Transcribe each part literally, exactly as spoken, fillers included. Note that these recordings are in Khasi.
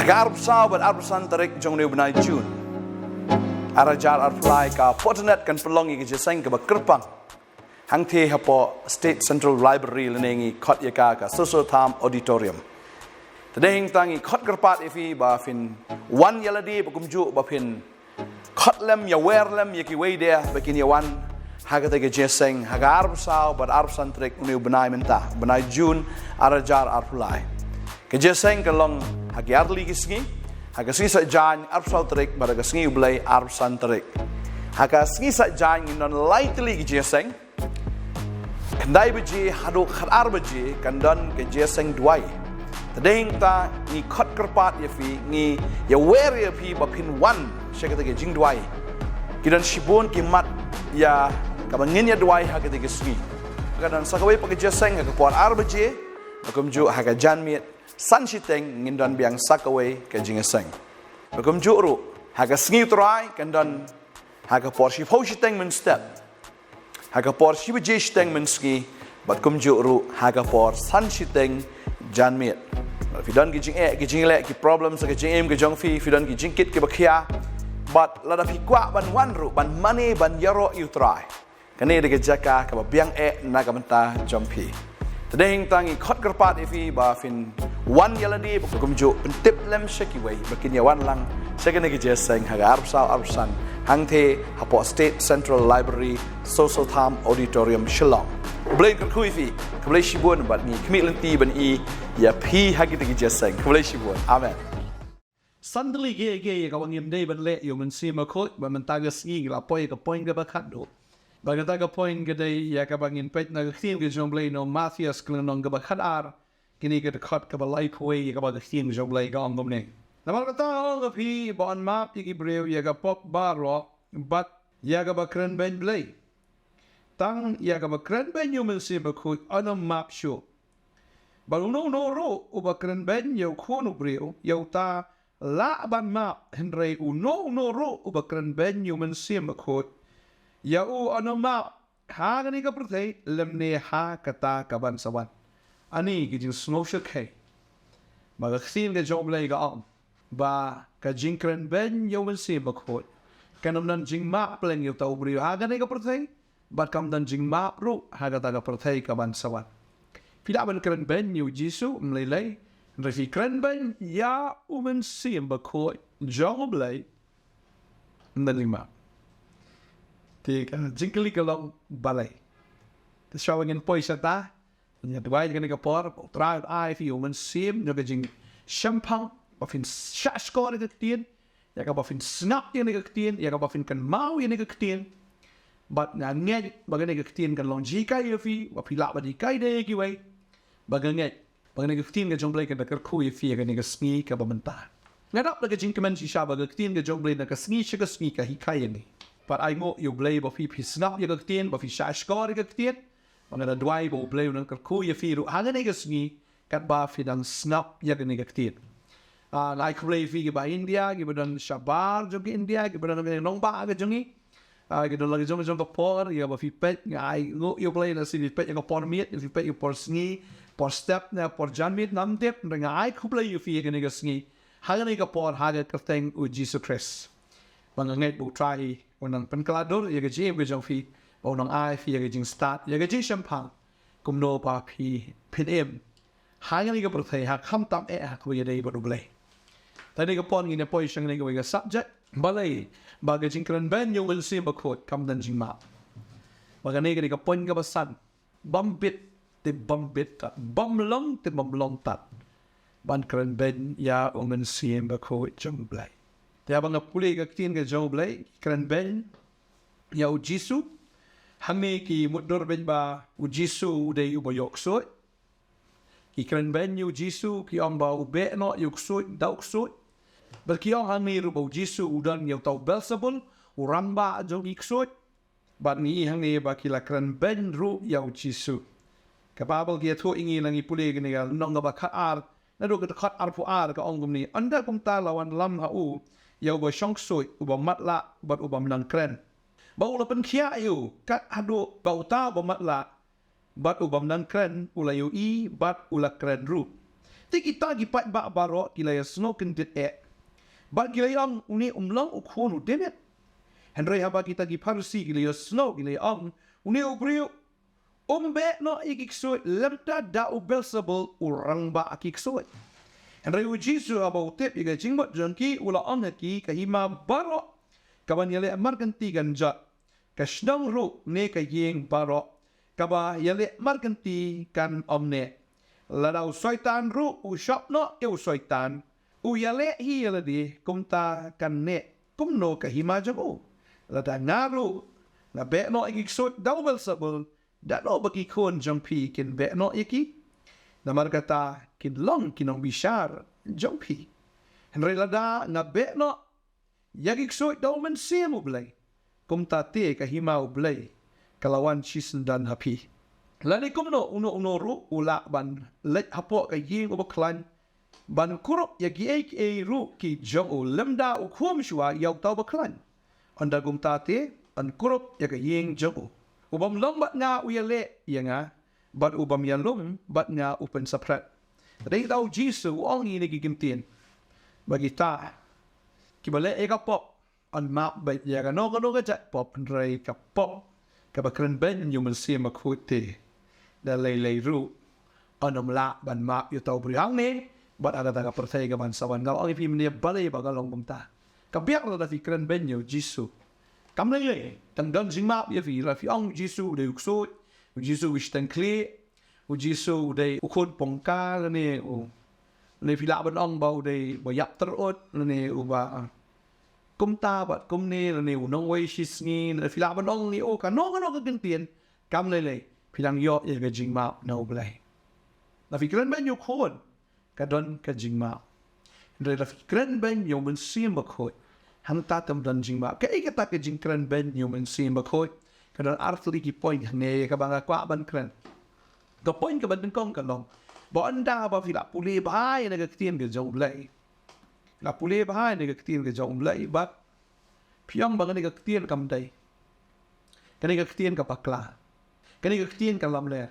Ka arphew saw bad arphew san tarik jong u bnai June, ar hajar arphew lai, ka Fortinet kan pynlong ïa ka jingïaseng kaba kyrpang hangtei hapoh State Central Library lane ngi khot ïa ka ka Soso Tham Auditorium. Te dei hangta ngi khot kyrpad ïa phi ba phin wan ïa lade, ba kumjuh ba phin khot lem, ïa wer lem ïa kiwei de ba kin ïa wan ha kata ka jingïaseng ha ka arphew saw bad arphew san tarik une u bnai mynta, bnai June, ar hajar arphew lai. Ka jingïaseng kan long ha ki artylli ki sngi, ha ka sngi Saitjaiñ arphew saw tarik bad ha ka sngi U Blei arphew san tarik. Ha ka sngi Saitjaiñ ngin don lai tylli ki jingïaseng. Khyndai baje haduh khatar baje kan don ka jingïaseng duwai. Te dei hangta ngi khot kyrpad ïa phi, ngi ïa wer ïa phi ba phin wan sha kata ka jingduwai. Ki don shibun ki mat ïa kaba ngin ïa duwai ha kata ka sngi. Kan don sa kawei pat ka jingïaseng ha ka por ar baje, ba kumjuh ha ka janmiet san shiteng ngin don biang sa kawei ka jingïaseng. Ba kumjuh ruh ha ka sngi U Trai kan don ha ka por shiphew shiteng mynstep, ha ka por shi baje shiteng mynsngi, bad kumjuh ruh ha ka por san shiteng janmiet. Lada phi don ki jingeh, ki jingleh, ki problem sa ka jingim ka jong phi, phi don ki jingkit kiba khia, bad lada phi kwah ban wan ruh ban mane ban ïaroh ïa U Trai, kane dei ka jaka kaba biang eh na ka bynta jong phi. Te dei hangta ngi khot kyrpad ïa phi ba phin wan ïa lade, ba kumjuh pyntip lem sha kiwei ba kin ïa wan lang sha kane ka jingïaseng ha ka arphew saw arphew san hangtei hapoh State Central Library, Soso Tham Auditorium, Shillong. U Blei un kyrkhu ïa phi. Khublei shibun bad ngi khmih lynti ban ïohi ïa phi ha kita ki jingïaseng. Khublei shibun. Amen. San tylli kiei kiei ïa kaba ngim dei ban leh ïa u Mynsiem Bakhuid, bad mynta ka sngi ngi la poi ïa ka point kaba khatduh. Bad kata ka point ka dei ïa kaba ngin peit na ka ktien ka jong U Blei na u Mathaios ka lynnong kaba khatar, kine ki dkhot kaba laiphew wei, ïa kaba ka ktien ka jong U Blei ka ong kumne: Namar kata nga ong ïa phi ba yn map ïa ki briew ïa ka pop baroh, bad ïa kaba kren beiñ Blei, tang ïa kaba kren beiñ ïa u Mynsiem Bakhuid yn ym map shuh. Bad uno uno ruh uba kren beiñ ïa u Khun u briew, ïa uta lah ban map, hynrei uno uno ruh uba kren beiñ ïa u Mynsiem Bakhuid, ïa u yn ym map ha kane ka pyrthei lymne ha kata kaban sa wan. Ani ki jingsngewsih khie. Ba ka ktien ka jong U Blei ka ong ba ka jingkren beiñ ïa u Mynsiem Bakhuid kan ym don jingmap pleng ïa uta u briew ha kane ka pyrthei, bad kam don jingmap ruh ha kata ka pyrthei kaban sa wan. Phi lah ban kren beiñ ïa u Jisu, ym lei lei, hynrei phi kren beiñ ïa u Mynsiem Bakhuid jong U Blei, ym don jingmap. Te ka jingkylli ka long balei. Te shuwa ngin poi shata, nga duwai ïa kane ka por, ba U Trai un ai ïa phi u mynsiem jong ka jingshemphang, ba phin shahshkor ïa ka ktien, ïa kaba phin sngap ïa kane ka ktien, ïa kaba phin kynmaw ïa kane ka ktien. Bad nga ngeit ba kane ka ktien kan long jinghikai ïa phi, ba phi lah ban hikai da ïa kiwei. Ba nga ngeit ba kane ka ktien ka jong U Blei kan da kyrkhu ïa phi ïa kane ka sngi kaba mynta. Nga dap da ka jingkmen shisha ba ka ktien ka jong U Blei na ka sngi sha ka sngi ka hikai ïa ngi. Bad ai nguh ïa U Blei ba phi, phi sngap ïa ka ktien, ba phi shahshkor ïa ka ktien. Ba nga da duwai ba U Blei un nang kyrkhu ïa phi ruh ha kane ka sngi, katba phi dang sngap ïa kane ka ktien. Ah, nga ai khublei ïa phi kiba India, kiba don shabar jong ka India, kiba don ha ka nongbah ka jong ngi. Ah, ki don la ka jong ka jong ka por, ïa ba phi peit, nga ai nguh ïa U Blei lada phi peit ïa ka por miet, ïa phi peit ïa ka por sngi, por step ne por janmiet ngam tip, hynrei nga ai khublei ïa phi ïa kane ka sngi. Ha kane ka por, ha ka kyrteng u Jisu Khrist. Ba nga ngeit ba U Trai un nang pynkylla dur ïa ka jingim ka jong phi, ba un nang ai phi ïa ka jingstad, ïa ka jingshemphang, kumno ba phi phin im ha kane ka pyrthei ha kham tam eh ha kaba ïadei bad U Blei. Te ha kane ka por ngin ïa poi sha kane kawei ka subject, balei ba ka jingkren beiñ ïa u Mynsiem Bakhuid kam don jingmap. Ba kane ka dei ka point kaba san. Bym bit te bym bit tad, bym long te bym long tad ban kren beiñ ïa u Mynsiem Bakhuid jong U Blei. Te haba nga pule ka ktien ka jong U Blei, kren beiñ ïa u Jisu, hangne ki mutdur beiñ ba u Jisu u dei uba ïoh ksuid. Ki kren beiñ ïa u Jisu, ki ong ba u beh noh ïa u ksuid da u ksuid. Bad ki ong hangne ruh ba u Jisu u don ïa uta u Belsebul, u rangbah jong ki ksuid. Bad ngi i hangne ba ki la kren beiñ ruh ïa u Jisu. Ka Baibl ka ïathuh ïa ngi, lada ngi pule kane ka lynnong kaba khatar, naduh ka dkhot arphew ar, ka ong kumne: Ynda kumta la wanlam ha u ïa uba shong ksuid, uba matlah bad u bym nang kren. Bad u la pynkhiah ïa u, kat haduh ba uta uba matlah bad u bym nang kren u la ïohi bad u la kren ruh. Te kita ki paidbah baroh ki la ïasngew kyndit eh, bad ki la ïa ong, une um long u khun u David. Hynrei haba kita ki Pharisi ki la ïasngew, ki la ïa ong, une u briew um beh noh ïa ki ksuid lymda da u Belsebul u rangbah ki ksuid. Hynrei u Jisu haba u tip ïa ka jingmut jong ki, u la ong ha ki, ka hima baroh kaban ïaleh markynti kan jot, ka shnong ruh ne ka ïing baroh kaba ïaleh markynti kan ym neh. Lada u Soitan ruh u shop noh ïa u Soitan, u ïaleh hi ïa lade, kumta kan neh kumno ka hima jong u? Lada nga ruh nga beh noh ïa ki ksuid da u Belsebul, da no ba ki khun jong phi kin beh noh ïa ki? Namar kata kin long ki nongbishar jong phi. Hynrei lada nga beh noh ïa ki ksuid da u Mynsiem u Blei, kumta te ka hima u Blei ka la wan shisyndon ha phi. Lane kumno uno uno ruh u lah ban leit hapoh ka ïing u bakhlaiñ ban kurup ïa kiei kiei ruh ki jong u, lymda u khum shuwa ïa uta u bakhlaiñ? Ynda kumta te yn kurup ïa ka ïing jong u. U bym long bad nga u ïaleh ïa nga, bad u bym ïalum bad nga u pynsaphriang. Te da u Jisu u ong ïa kine ki kyntien ba kita kiba leh ïa ka pop yn map beit ïa kano kano ka jait pop, hynrei ka pop kaba kren beiñ ïa u Mynsiem Bakhuid te, da lei lei ruh yn ym lah ban map ïa uta u briew hangne bad ha kata ka pyrthei kaban sa wan. Nga ong ïa phi mynne, balei ba ka long kumta. Ka biang lada phi kren beiñ ïa u Jisu. Kam lei lei, tang don jingmap ïa phi, lada phi ong u Jisu u dei u ksuid, u Jisu u shiteng khlieh, u Jisu u dei u khun pongka, lane u, lane phi lah ban ong ba u dei ba ïap tyrut, lane uba, ah, kumta bad kumne, lane u nongwei shisngi, lane phi lah ban ong ïa u kano kano ka kyntien, kam lei lei, phi dang ïoh ïa ka jingmap na u Blei. Lada phi kren beiñ ïa u khun, ka don ka jingmap. Hynrei lada phi kren beiñ ïa u Mynsiem Bakhuid, hangta te ym don jingmap. Kaei kata ka jingkren beiñ ïa u Mynsiem Bakhuid? Ka don ar tylli ki point hangne kaba nga kwah ban kren. Ka point kaba nyngkong ka long ba ynda ba phi la pule bha ïa kane ka ktien ka jong u Blei, la pule bha ïa kane ka ktien ka jong u Blei, bad phi ong ba kane ka ktien kam dei, kane ka ktien ka bakla, kane ka ktien ka lamler,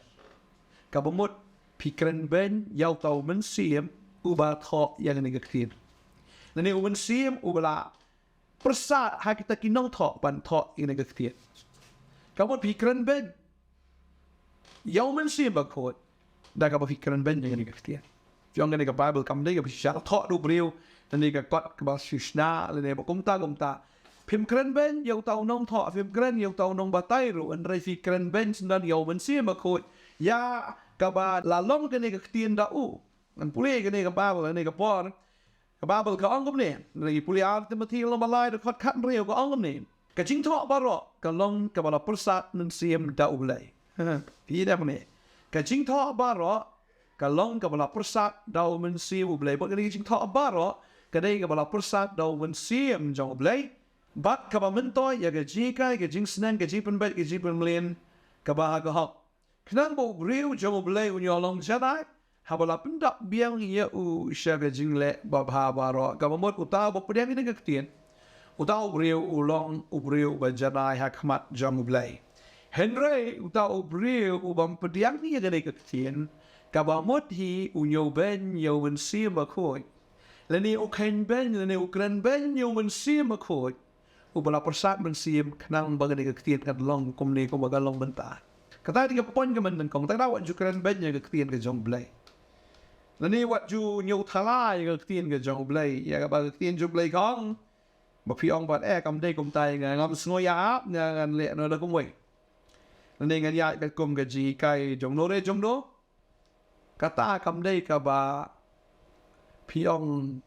kaba mut phi kren beiñ ïa uta u mynsiem uba thoh ïa kane ka ktien, lane u mynsiem uba la pyrsad ha kita ki nongthoh ban thoh ïa kane ka ktien. Kaba mut phi kren beiñ ïa u Mynsiem Bakhuid da kaba phi kren beiñ ïa kane ka ktien. Phi ong kane ka Baibl kam dei kaba shisha thoh da u briew, lane ka kot kaba shu shna, lane ba kumta kumta. Phim kren beiñ ïa uta u nongthoh, phim kren ïa uta u nongbatai ruh, hynrei phi kren beiñ syndon ïa u Mynsiem Bakhuid, ïa kaba la long kane ka ktien da u. Ngan pule kane ka Baibl, kane ka por. Ka Baibl ka ong kumne, lada ngi pule ar Timothi lynnong ba lai dkhot khathynriew, ka ong kumne: Ka jingthoh baroh ka long kaba la pyrsad mynsiem da u Blei. Phi ïa kumne, ka jingthoh baroh ka long kaba la pyrsad da u Mynsiem u Blei. Bad kane ka jingthoh baroh ka dei kaba la pyrsad da u Mynsiem jong u Blei, bad kaba myntoi ïa ka jinghikai, ka jingsneng, ka jingpynbeit, ka jingpynmlien kaba ha ka hok, khnang ba u briew jong u Blei un ïoh long janai haba la pyndap biang ïa u sha ka jingleh babha baroh. Kaba mut uta uba pdiang ïa kane ka ktien, uta u briew u long u briew uba janai ha khmat jong u Blei. Hynrei uta u briew u bym pdiang ïa kane ka ktien, kaba mut hi u ñiewbeiñ ïa u Mynsiem Bakhuid, lane u kheiñbeiñ, lane u krenbeiñ ïa u Mynsiem Bakhuid, uba la pyrsad mynsiem, khnang ba kane ka ktien kan long kumne kumba ka long mynta. Kata dei ka point kaba nyngkong. Te lada wat ju krenbeiñ ïa ka ktien ka jong u Blei, lane wat ju ñiewthala ïa ka ktien ka jong u Blei, ïa kaba ka ktien jong u Blei ka ong, ba phi ong pat, eh, kam dei kumta ïa nga, ngam sngew ïa ap, nga ngan leh noh da kumwei, lane ngan ïaid katkum ka jinghikai jong no re jong no. Kata kam dei kaba phi ong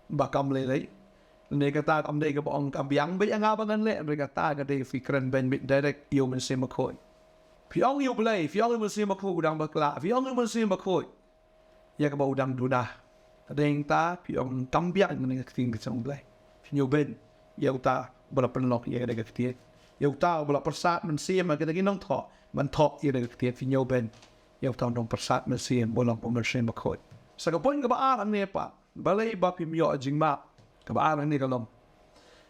ba kam lei lei, ne kata kam dei kaba ong kam biang beit ïa nga ba ngan leh, hynrei kata ka dei phi krenbeiñ beit direct ïa u Mynsiem Bakhuid. Phi ong ïa u Blei, phi ong ïa u Mynsiem Bakhuid u dang bakla, phi ong ïa u Mynsiem Bakhuid ïa kaba u dang duna. Hynrei kata phi ong kam biang ïa ka ktien ka jong u Blei. Phi ñiewbeiñ ïa uta uba la pynlong ïa kata ka ktien, ïa uta uba la pyrsad mynsiem ïa kita ki nongthoh ban thoh ïa kata ka ktien. Phi ñiewbeiñ ïa uta u nongpyrsad mynsiem uba long u Mynsiem Bakhuid. Sa ka point kaba ar hangne pat, balei ba phim ïoh jingmap. Kaba ar hangne ka long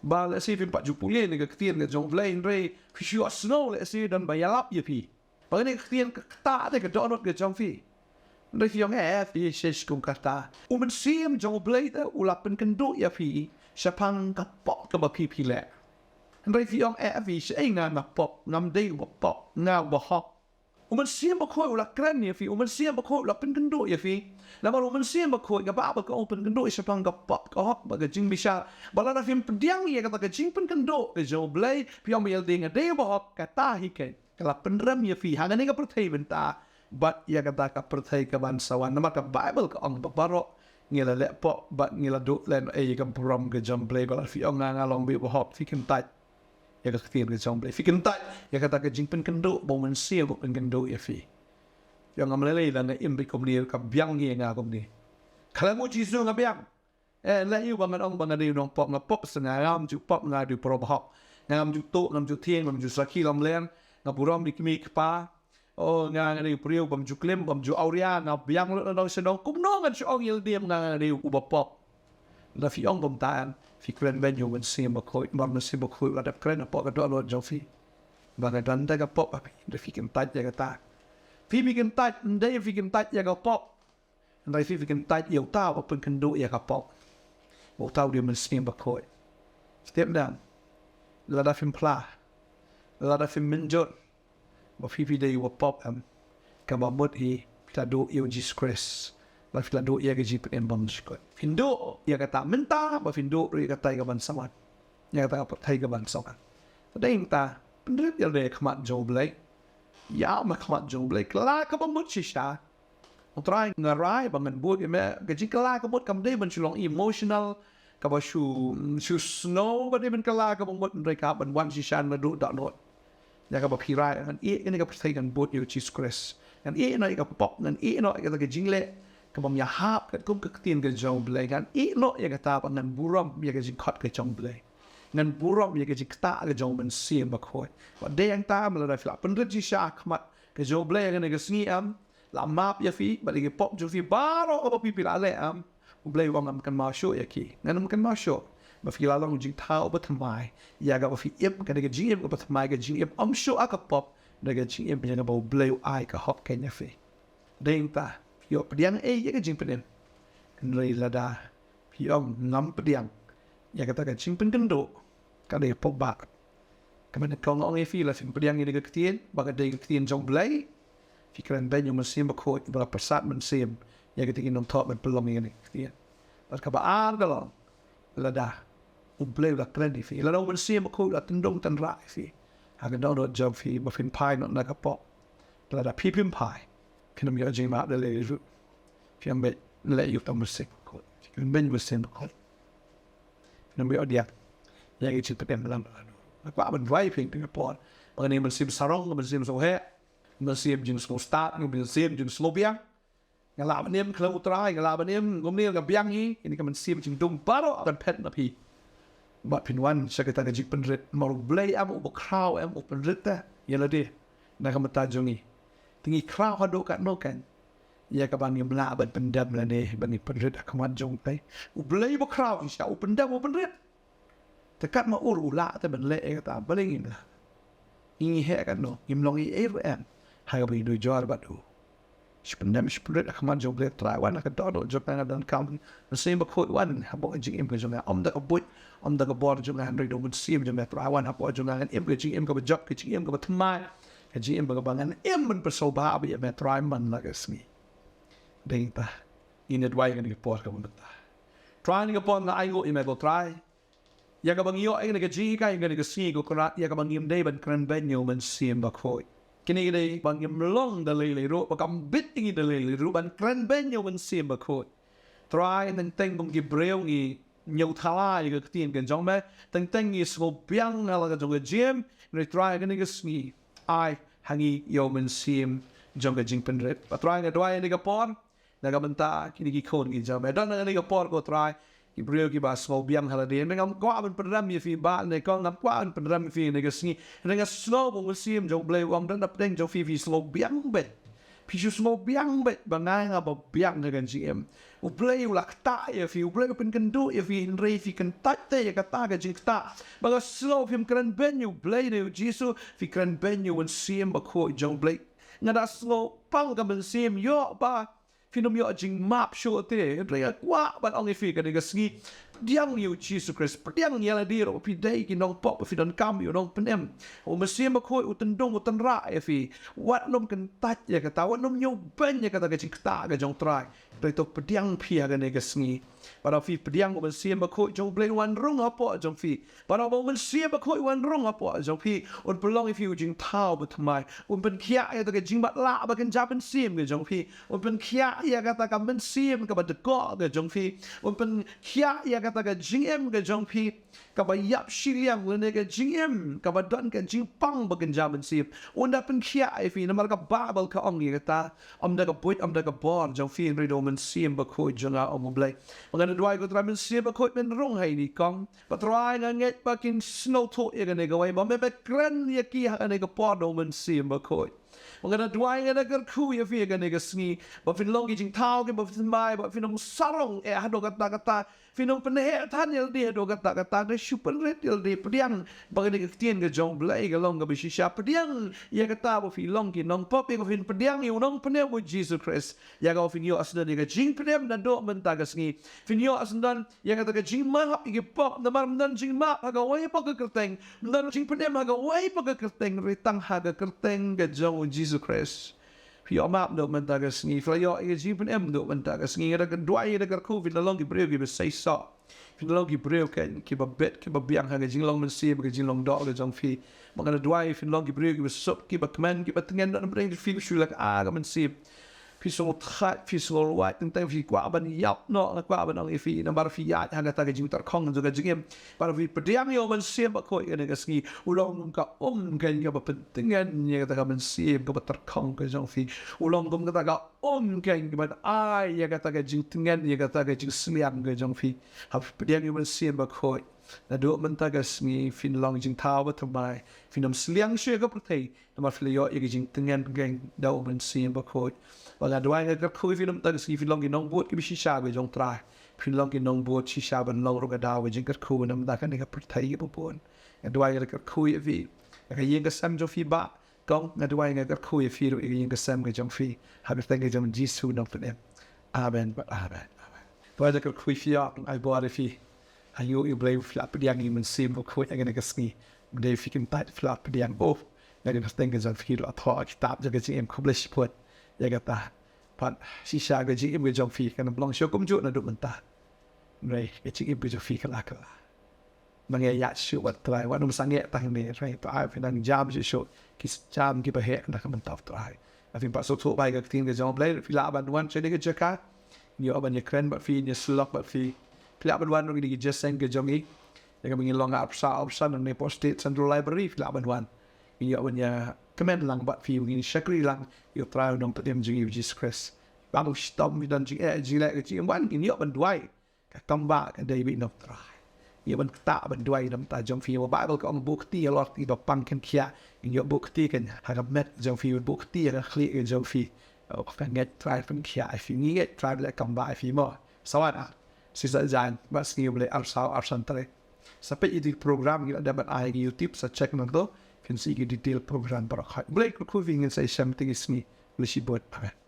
ba lehse phim pat ju pule ïa ka ktien ka jong u Blei, hynrei phi shu ïohsngew lehse don ba ïalap ïa phi ba kane ka ktien ka ktah te ka dohnud ka jong phi. Hynrei phi ong eh, phi shisha kum kata. U Mynsiem jong U Blei te u la pynkynduh ïa phi shaphang ka pop kaba phi phi leh. Hynrei phi ong eh, phi shisha nga nga pop, ngam dei uba pop, nga uba hok. U Mynsiem Bakhuid u la kren ïa phi, U Mynsiem Bakhuid u la pynkynduh ïa phi. Namar U Mynsiem Bakhuid kaba ba ka ong pynkynduh shaphang ka pop ka hok ba ka jingbishar. Ba lada phim pdiang ïa kata ka jingpynkynduh ka jong U Blei, phi ong ba ïa lade nga dei uba hok, kata hi keiñ ka la pynrem ïa phi hangne ka pyrthei mynta bad ïa kata ka pyrthei kaban sa wan. Namar ka Baibl ka ong ba baroh ngi la leh pop bad ngi la duh lehnohei ïa ka burom ka jong U Blei. Ba lada phi ong nga nga long beit uba hok, phi kyntait ïa ka ktien ka jong U Blei, phi kyntait ïa kata ka jingpynkynduh ba U Mynsiem u pynkynduh ïa phi. Phi ong ngam lei lei la nga im beit kumne, ka biang hi ïa nga kumne. Khlem U Jisu nga biang. Eh, leh ïa u ba ngan ong ba nga dei u nongpop, nga pop sa nga, ngam ju pop, nga dei u briew ba hok. Ngam ju tuh, ngam ju thieng, ngam ju sakhi lamler, nga burom ïa ki kmie ki kpa. Oh, nga nga dei u briew bym ju klim, bym ju awria, nga biang lut na dong sha dong. Kumno ngan shu ong ïa lade nga nga dei uba pop? Lada phi ong kumta, phi kren beiñ ïa U Mynsiem Bakhuid, namar U Mynsiem Bakhuid u la dep kren hapoh ka dohnud jong phi ba ka don da ka pop ha phi. Hynrei phi kyntait ïa kata. Phi phi kyntait, ym dei phi kyntait ïa ka pop. Hynrei phi phi kyntait ïa uta uba pynkynduh ïa ka pop. Ba uta u dei U Mynsiem Bakhuid. Step down. Lada phim phla, lada phim mynjur ba phi phi dei uba pop, em, kaba mut hi phi la duh ïa U Jisu Khrist, ba phi la duh ïa ka jingpynim bymjukut. Phin duh ïa kata mynta, ba phin duh ruh ïa kata kaban sa wan. Ïa kata ka pyrthei kaban sa wan. Te dei nangta, pynrit ïa lade ha khmat jong U Blei. Ïa ma khmat jong U Blei, kylla kaba mut shisha. U Trai, nga rai ba ngan bud ïa me. Ka jingkylla ka mut kam dei ban shu long emotional, kaba shu, shu sngew ba dei ban kylla kaba mut, hynrei ka ban wan shisha naduh dohnud. Ïa kaba phi rai, ngan ïeh ïa kane ka pyrthei, ngan bud ïa U Jisu Khrist. Ngan ïeh noh ïa ka pop, ngan ïeh noh ïa kata ka jingleh kabym ïahap katkum ka ktien ka jong U Blei. Ngan ïeh noh ïa kata ba ngan burom ïa ka jingkhot ka jong U Blei. Ngan burom ïa ka jingktah ka jong U Mynsiem Bakhuid. Bad dei hangta, ma lada phi la pynrit shisha ha khmat ka jong U Blei ha kane ka sngi, em, la map ïa phi bad ïa ki pop jong phi baroh kaba phi phi la leh, em, U Blei u ong ngam kynmaw shuh ïa ki. Ngan ym kynmaw shuh ba phi la long jingthaw ba thymmai ïa kaba phi im, kane ka jingim kaba thymmai, ka jingim ym shuh ha ka pop, da ka jingim ïa kaba U Blei u ai ka hok kane ïa phi. Dei nangta, phi ïoh pdiang ei ïa ka jingpynim. Hynrei lada phi ong ngam pdiang ïa kata ka jingpynkynduh, ka dei pop ba. Ka mane ka ong ïa phi, lada phim pdiang ïa ka ktien ba ka dei ka ktien jong U Blei, phi kren beiñ ïa U Mynsiem Bakhuid ba la pyrsad mynsiem ïa kita ki nongthoh ban pynlong ïa ka ktien. Bad kaba ar ka long, lada U Blei u la kren ïa phi, lada U Mynsiem Bakhuid u la tyndong tynrah ïa phi ha ka dohnud jong phi ba phin phai noh na ka pop. Lada phi phim phai, phin ym ïoh jingmap da lei lei ruh. Phi ym beit leh ïa uta U Mynsiem Bakhuid. Phi kren beiñ U Mynsiem Bakhuid. Phin ym ïoh diang ïa ka jingpynim lang lang. Nga kwah ban duwai ïa phi ha kane ka por ba kane ka mynsiem sarong, ka mynsiem sngewheh, mynsiem jingsngewstad, ka mynsiem jingsngewbiang. Nga lah ban im khlem U Trai, nga lah ban im kumne, nga biang hi. Kane ka mynsiem jingdum baroh kan phet na phi. Bad phin wan sha kata ka jingpynrit. Namar U Blei em uba khraw, em uba pynrit te ïa lade na ka bynta jong ngi. Te ngi khraw haduh katno keiñ ïa kaba ngim lah ban pyndem lane ba ngi pynrit ha khmat jong U Blei. U Blei uba khraw shisha u pyndem u pynrit. Te katno ur u lah te ban leh ïa kata, balei ngim lah? Ngi heh katno, ngim long ei ei ruh em ha kaba ngi duh jor bad u. Shu pyndem shu pynrit ha khmat jong U Blei. Trai, wan ha ka dohnud jong nga, nga donkam Mynsiem Bakhuid, wan hapoh ka jingim ka jong nga. Ym da ka buit, ym da ka bor jong nga, hynrei da U Mynsiem jong me. Trai, wan hapoh jong nga, ngan im ka jingim kaba jop, ka jingim kaba thymmai, ka jingim kaba ngan im ban pynsngewbha ïa me, Trai, man la ka sngi. Dei nangta, ngin ïa duwai ha kane ka por kaba mynta. Trai, ha kane ka por nga ainguh ïa me ko Trai. Ïa kaba ngi ïoh ïa kane ka jinghikai ha kane ka sngi ko Kynrad, ïa kaba ngim dei ban kren beiñ ïa U Mynsiem Bakhuid. Kine ki dei ba ngim long da lei lei ruh, ba kam bit ïa ngi da lei lei ruh ban kren beiñ ïa U Mynsiem Bakhuid. Trai, teng teng kum ki briew ngi ñiew thala ïa ka ktien ka jong me, teng teng ngi sngewbiang ha la ka jong ka jingim. Hynrei Trai, ha kane ka sngi ai ha ngi ïa U Mynsiem jong ka jingpynrit. Bad Trai, nga duwai ha kane ka por na ka bynta kine ki khun ki jong me. Don ha kane ka por ko Trai ki briew kiba sngewbiang ha lade. Hynrei ngam kwah ban pynrem ïa phi Bah, ne ko, ngam kwah ban pynrem ïa phi ha kane ka sngi. Hynrei nga sngew ba U Mynsiem jong U Blei u ong, don hapdeng jong phi, phi sngewbiang beit. Phi shu sngewbiang beit ba nga nga ba biang ha ka jingim. U Blei u la ktah ïa phi, U Blei u pynkynduh ïa phi, hynrei phi kyntait te ïa kata ka jingktah. Ba nga sngew phim kren beiñ ïa U Blei ne U Jisu, phi kren beiñ ïa U Mynsiem Bakhuid jong U Blei. Nga da sngew pang ka mynsiem ïoh ba Phin ym ïoh jingmap shuh te. Hynrei nga kwah ban ong ïa phi kane ka sngi, pdiang ïa u Jisu Khrist, pdiang ïa lade ruh phi dei ki nongpop, phi donkam ïa u Nongpynim. U Mynsiem Bakhuid u tyndong u tynrah ïa phi. Wat nym kyntait ïa kata, wat nym ñiewbeiñ ïa kata ka jingktah ka jong U Trai. Hynrei to pdiang phi ha kane ka sngi. Bad haba phi pdiang, u Mynsiem Bakhuid jong U Blei un wan rung hapoh jong phi. Bad haba u Mynsiem Bakhuid u wan rung hapoh jong phi, un pynlong ïa phi u jingthaw bathymmai. Un pynkhiah ïa kata ka jingmatlah bakynja mynsiem ka jong phi. Un pynkhiah ïa kata ka mynsiem kaba dkoh ka jong phi. Un pynkhiah ïa kata ka jingim ka jong phi kaba ïap shiliang, lane ka jingim kaba don ka jingpang bakynja mynsiem. Un da pynkhiah ïa phi, namar ka Baibl ka ong ïa kata. Ym da ka buit, ym da ka bor jong phi, hynrei da u Mynsiem Bakhuid jong nga, ong U Blei. Ba ngan da duwai, ko Trai Mynsiem Bakhuid, men rung ha ine i kong. Ba Trai, nga ngeit ba kin sngewthuh ïa kane kawei, ba me, me kren ïa ki ha kane ka por da u Mynsiem Bakhuid. Ba ngan da duwai, ngan da kyrkhu ïa phi ha kane ka sngi, ba phin long ki jingthaw kiba thymmai, ba phin ym sarong eh haduh katta katta, phin ym pynheh than ïa lade haduh katta katta, da shu pynrit ïa lade. Pdiang ba kane ka ktien ka jong U Blei ka long kaba shisha. Pdiang ïa kata ba phi long ki nongpop, ïa kaba phin pdiang ïa u Nongpynim, u Jisu Khrist. Ïa kaba phin ïoh syndon ïa ka jingpynim naduh mynta ka sngi. Phin ïoh syndon ïa kata ka jingmap ïa ki pop, namar ym don jingmap ha kawei pat ka kyrteng, ym don jingpynim ha kawei pat ka kyrteng, hynrei tang ha ka kyrteng ka jong u Jisu Khrist. Phi ïoh map naduh mynta ka sngi, phi la ïoh ïa ka jingpynim naduh mynta ka sngi. Nga da duwai, nga da kyrkhu, phin da long ki briew kiba seisoh. Phin da long ki briew kiba bit, kiba biang ha ka jinglong mynsiem, ka jinglong doh ka jong phi. Ba ngan da duwai, phin long ki briew kiba suk, kiba kmen, kiba tngen, naduh mynta phi shu leh ka mynsiem. Phi sngewthuh, phi sngewthuh, teng teng phi kwah ban ïap noh, nga kwah ban ong ïa phi, namar phi ïaid ha kata ka jingtyrkhong jong ka jingim. Bad phi pdiang ïa u Mynsiem Bakhuid ha kane ka sngi, u long kum ka um keiñ kaba pyntngen ïa kata ka mynsiem kaba tyrkhong ka jong phi. U long kum kata ka um keiñ kaba ai ïa kata ka jingtngen, ïa kata ka jingsliang ka jong phi. Haba phi pdiang ïa u Mynsiem Bakhuid, naduh mynta ka sngi phin long jingthaw bathymmai, phin ym sliang shuh ïa ka pyrthei, namar phi la ïoh ïa ka jingtngen keiñ da u Mynsiem Bakhuid. Ba nga duwai, nga kyrkhu ïa phi naduh mynta ka sngi, phin long ki nongbud kiba shisha ka jong U Trai. Phin long ki nongbud shisha ban long ruh ka daw ka jingkyrkhu naduh mynta kane ka pyrthei kaba bun. Nga duwai, nga kyrkhu ïa phi, ïa ka ïing ka sem jong phi, Bah. Kong, nga duwai, nga kyrkhu ïa phi ruh, ïa ka ïing ka sem ka jong phi, ha ka kyrteng ka jong u Jisu u Nongpynim. Amen. Amen. Amen. Duwai, nga kyrkhu ïa phi, ïa, ai bor ïa phi. Ïa u, ïa U Blei, phi la pdiang ïa u Mynsiem Bakhuid ha kane ka sngi. Ym dei phi kyntait, phi la pdiang. Oh, ha ka kyrteng ka jong phi ruh la thoh kitab jong ka jingim. Khublei shibun ïa kata. Bad shisha ka jingim ka jong phi kan ym long shuh kumjuh naduh mynta. Hynrei ka jingim ka jong phi ka la kylla. Nang ïa ïaid shuh bad U Trai, wat nym sangeh tang ne, hynrei to ai phi nang jam shuh shuh ki jam kiba heh na ka bynta U Trai. Lada phim pat sngewthuh bha ïa ka ktien ka jong U Blei, phi lah ban wan sha kane ka jaka, ngin ïoh ban ïakren bad phi, ngin ïasyllok bad phi. Phi lah ban wan ruh ha kine ki jingïaseng ka jong ngi. Ïa kaba ngin long ha Arphaw Saw, Arphaw San, ne Post State Central Library, phi lah ban wan. Ngin ïoh ban ïakmen lang bad phi, ngin shakri lang ïa U Trai u Nongpynim jong ngi, U Jisu Khrist. Ba u shitom phi don jingeh jingleh ka jingim, wan, ngin ïoh ban duwai. Ka kam ba ka dei beit na U Trai. Ïa ban ktah ban duwai na ka bynta jong phi. Ba Baibl ka ong buh kti halor kti ba pang kan khiah. Ïa buh kti kan ha ka met jong phi, buh kti ha ka khlieh ka jong phi. Oh, ka ngeit Trai pynkhiah ïa phi, ngi ngeit Trai ban leh kam ba ïa phi mo. Sa wan ah. Shisha jan, ba sngi U Blei Arphaw Saw Arphaw San tarik. Sa peit ïa ki program ngi la dep ban ai ha YouTube, sa check nangto. Phin sa ïohi ki detail program baroh. U Blei kyrkhu ïa phi, ngin sa ïashem te ki sngi. Khublei shibun. Amen.